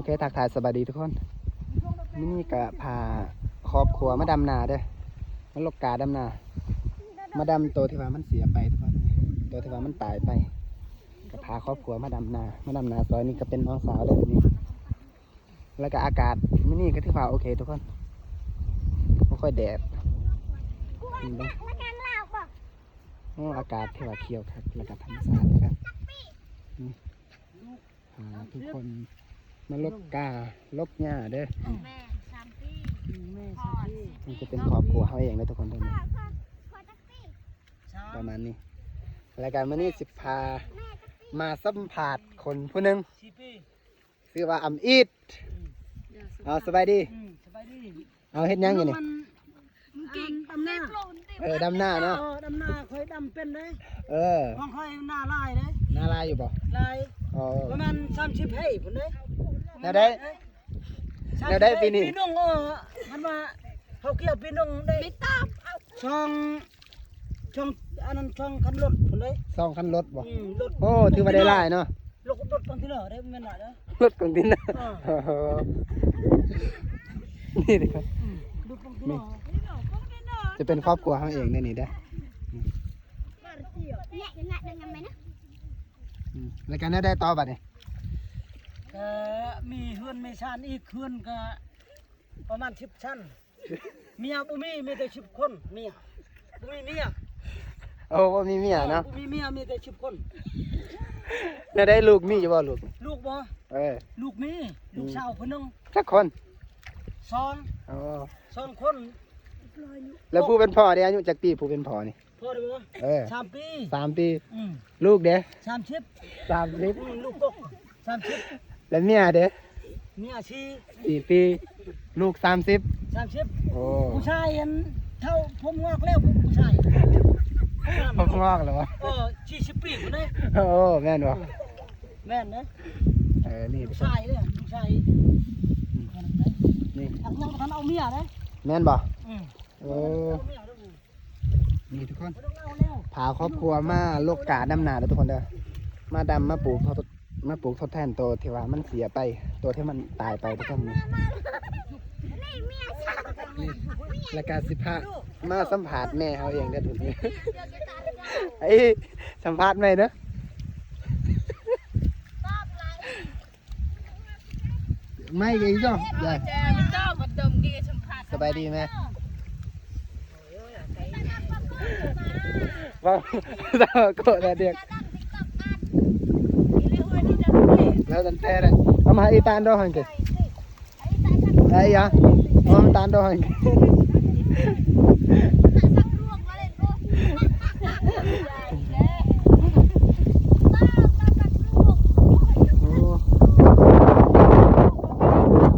ເຄ ທັກທາຍສະບາຍດີທຸກຄົນ. ມື້ນີ້ກະພາຄອບຄົວມາດຳນາເດີ້ ມາລົກກາດຳນາ ມາດຳໂຕທີ່ວ່າມັນເສຍໄປທຸກຄົນ ໂຕທີ່ວ່າມັນຕາຍໄປ ກະພາຄອບຄົວມາດຳນາ ມາດຳນາຊອຍ. ນີ້ກະເປັນນ້ອງສາວເດີ້ນີ້ ແລ້ວກະອາກາດມື້ນີ້ກະຖືວ່າໂອເຄທຸກຄົນ ບໍ່ຄ່ອຍແດດ. ນີ້ເບິ່ງ ໂອ້ ອາກາດຖືວ່າຂຽວຄັກ ແລ້ວກະທຳມະຊາດຄັກ. ນີ້ ພາທຸກຄົນມາລົກກາ ລົກຫຍ້າເດີ້. ແມ່ນ ສາມປີ ອືມ ແມ່ນ ສາມປີ ມັນຈະເປັນຄອບຄົວເຮົາເອງເດີ້ທຸກຄົນເດີ້ ປະມານນີ້. ແລ້ວກະມື້ນີ້ຊິພາມາສຳພາດຄົນຜູ້ໜຶ່ງ ຊື່ວ່າອຳອີດ. ເອົາ ສະບາຍດີ ອືມ ສະບາຍດີ. ເອົາ ເຮັດຫຍັງຢູ່ນີ້? ມັນກິນ ດຳນາ ເອີ ດຳນາເນາະ ເອີ ດຳນາ ຂ້ອຍດຳເປັນເດ້. ເອີ ຂອງຂ້ອຍນາຫຼາຍເດ້. ນາຫຼາຍຢູ່ບໍ່? ຫຼາຍ ອໍ ປະມານສາມສິບໄຮ່ພຸ້ນເດ້. ແນວໃດ ແນວໃດປີນີ້? ປີໜຶ່ງ ເອີ ຄັນວ່າເຮົາກ່ຽວປີໜຶ່ງໄດ້ ສອງ ສອງ ອັນນັ້ນ ສອງຄັນລົດພຸ້ນເດ້. ສອງຄັນລົດບໍ່? ອືມ ລົດ ໂອ້ ຖືວ່າໄດ້ຫຼາຍເນາະ. ລົດ ລົດຄອນເທນເນີເດ້ ແມ່ນຫຼາຍເດ້ ລົດຄອນເທນເນີ. ເອີ ນີ້ເດ້ ອືມ ລົດຄອນເທນເນີ ຈະເປັນຄອບຄົວເຮົາເອງໃນນີ້ເດ້. ອືມ ແລ້ວກະແນວໃດຕໍ່ບັດນີ້? ກະມີເຮືອນມີຊານອີກ ເຮືອນກະປະມານສິບຊັ້ນ. ເມຍບໍ່ມີ ມີແຕ່ສິບຄົນ ເມຍ ບໍ່ມີເມຍ. ໂອ້ ບໍ່ມີເມຍເນາະ ບໍ່ມີເມຍ ມີແຕ່ສິບຄົນ. ແນວໃດ ລູກມີຢູ່ບໍ່ລູກ? ລູກບໍ່? ເອີ ລູກມີ ລູກສາວຜູ້ໜຶ່ງ. ຈັກຄົນ? ສອງ. ອໍ ສອງຄົນ. ແລ້ວຜູ້ເປັນພໍ່ເດ ອາຍຸຈັກປີຜູ້ເປັນພໍ່ນີ້? ພໍ່ເດ້ບໍ່? ເອີ ສາມປີ ສາມປີ. ອືມ ລູກເດ້? ສາມສິບ ສາມສິບ. ອືມ ລູກກົກ ສາມສິບ. ແລ້ວເມຍເດ້? ເມຍສີ່ ສີ່ປີ ລູກສາມສິບ ສາມສິບ. ໂອ້ ຜູ້ຊາຍອັນເຖົ້າ ຜົມງອກແລ້ວ ຜູ້ຊາຍ ຜົມງອກແລ້ວບໍ່? ເອີ ສີ່ສິບປີພຸ້ນເດ້. ໂອ້ ແມ່ນບໍ່? ແມ່ນເດ້. ເອີ ນີ້ຜູ້ຊາຍເດ້ ຜູ້ຊາຍ. ອືມ ນີ້ຍັງບໍ່ທັນເອົາເມຍເດ້. ແມ່ນບໍ່? ອືມ ໂອ້ ນີ້ທຸກຄົນ ພາຄອບຄົວມາລົກກາດຳນາເດີ້ທຸກຄົນເດີ້ ມາດຳ ມາປູກ ມາປູກທົດແທນໂຕທີ່ວ່າມັນເສຍໄປ ໂຕທີ່ມັນຕາຍໄປທຸກຄົນ. ນີ້ ແລ້ວກະຊິພາມາສຳພາດແມ່ເຮົາເອງເດີ້ທຸກຄົນ. ເອີ ສຳພາດແມ່ເດີ້. ໄມ້ເອີງເຈົ້າ ສະບາຍດີແມ່. ເວົ້າ ເຈົ້າໂກະແດດດຽກ ແລ້ວຕັ້ງແຕ່ ເອົາມາອີຕານດອກຫັ້ນເກ. ໄດ້ຫຍັງ? ໂອ້ ຕານດອກ. ໂອ້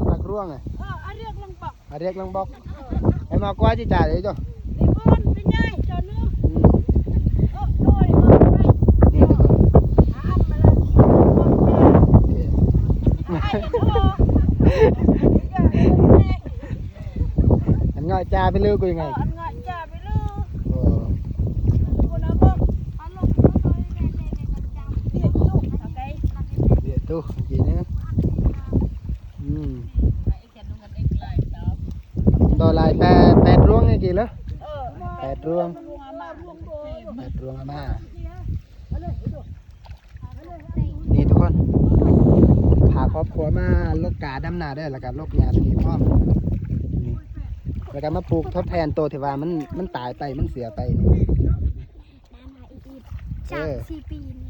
ສັກລວງ ອາ ອາຣຽກລອງບອກ ໃຫ້ມາກວາຈິຈາເລີຍເຈົ້າ. ອັນງອຍຈາໄປເລີຍ ກູຍັງໄງ ອັນງອຍຈາໄປເລີຍ. ໂອ້ ເດດຕູ ເມື່ອກີ້ນີ້ ອືມ ດອກຫຼາຍແຕ່ແປດລວງນີ້ກີ້ເລີຍ ເອີ ແປດລວງ ແປດລວງອາມາ. ນີ້ທຸກຄົນ ພາຄອບຄົວມາລົກກາດຳນາເດີ້ ແລ້ວກະລົກຫຍ້າຕົງນີ້ພ້ອມ ນີ້ ແລ້ວກະມາປູກທົດແທນໂຕທີ່ວ່າມັນ ມັນຕາຍໄປ ມັນເສຍໄປນີ້. ນານມາອີກ ເອີ ສາມສີ່ປີນີ້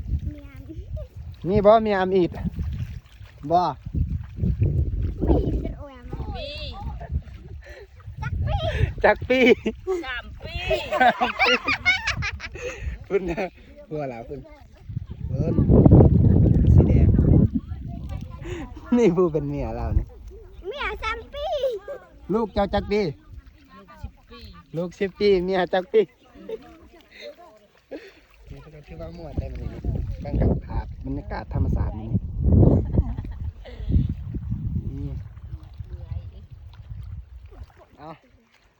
ມີບໍ່ ມີອຳອີດບໍ່? ມີ ມີ ຈັກປີ ຈັກປີ? ສາມປີ ພຸ້ນນະ ຜົວລາວພຸ້ນ ເບິ່ງ ສີແດງ ນີ້ຜູ້ເປັນເມຍລາວນີ້ ເມຍສາມປີ. ລູກເຈົ້າຈັກປີ? ລູກສິບປີ ເມຍຈັກປີ? ນີ້ກໍຖືວ່າມ່ວນໄດ໋ມື້ນີ້ ເບິ່ງກັບພາບບັນຍາກາດທຳມະຊາດມື້ນີ້. ນີ້ ເອົາ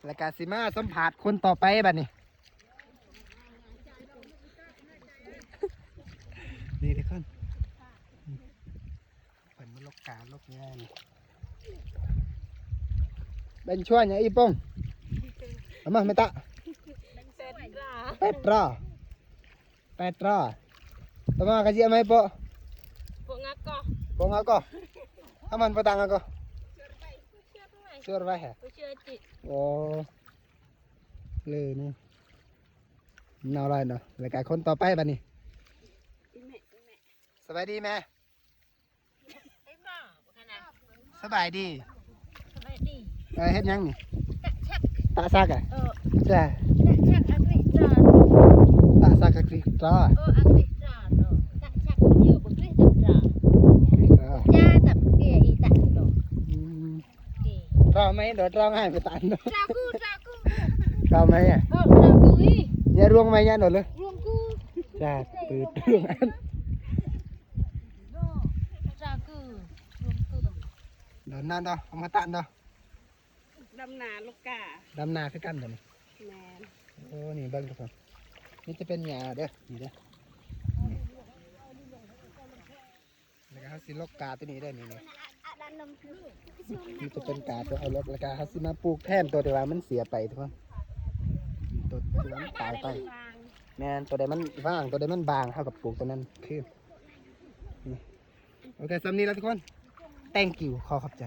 ແລ້ວກະຊິມາສຳພາດຄົນຕໍ່ໄປບັດນີ້. ນີ້ທຸກຄົນ ເພິ່ນມາລົກກາ ເປັນຊວນຫຍັງອີ່ປົງ? ເອົາມາແມ່ຕາ. ເປັດຕາ ເປັດຕາ. ຕະມາກະຊິເອົາມາໃຫ້ໂປະ ໂປະງາກໍ ໂປະງາກໍ. ອາມັນປະຕັງງາກໍ ເຊື່ອໄວ້ ເຊື່ອໄວ້ແຮະ. ໂອ້ ເລີຍນີ້ ເນາະ ລອຍເນາະ. ລາຍການຄົນຕໍ່ໄປບັດນີ້. ສະບາຍດີແມ່. ສະບາຍດີ ສະບາຍດີ. ເອີ ເຮັດຫຍັງນີ້? ຕະຊັກ ຕະຊັກອະ? ເອີ ຈ້າ ຕະຊັກອາກຣິຕຣາ ຕະຊັກອາກຣິຕຣາ. ເອີ ອາກຣິຕຣາເນາະ ຕະຊັກເອີ ອາກຣິຕຣາ ອາກຣິຕຣາ ອືມ. ຕຣາໄມ້ໂດ ຕຣາງ່າຍໄປຕານໂດ ຕຣາກູ ຕຣາກູ ຕຣາໄມ້ອະ ເອີ ຕຣາກູອີ ຢ່າລວງໄມ້ຍາໂດເລີຍ ລວງກູ ຈ້າ ປືດລວງອັນ ຕຣາກູ ລວງກູ. ດຳນາໂດ ເອົາມາຕານໂດ ດຳນາລູກກາ ດຳນາຄືກັນໂດນີ້. ແມ່ນ ໂອ້ ນີ້ເບິ່ງທຸກຄົນ ນີ້ຈະເປັນຫຍ້າເດີ ນີ້ເດີ. ແລ້ວກະເຮົາຊິລົກກາໂຕນີ້ໄດ້ນີ້ ນີ້ ມັນຈະເປັນກາໂຕເຮົາລົກ ແລ້ວກະເຮົາຊິມາປູກແທນໂຕທີ່ວ່າມັນເສຍໄປທຸກຄົນ ໂຕທີ່ວ່າມັນຕາຍໄປ. ແມ່ນ ໂຕໃດມັນຫວ່າງ ໂຕໃດມັນບາງ ເຮົາກະປູກໂຕນັ້ນຄືນ. ໂອເຄ ສ່ຳນີ້ລະທຸກຄົນ thank you ຂໍຂອບໃຈ.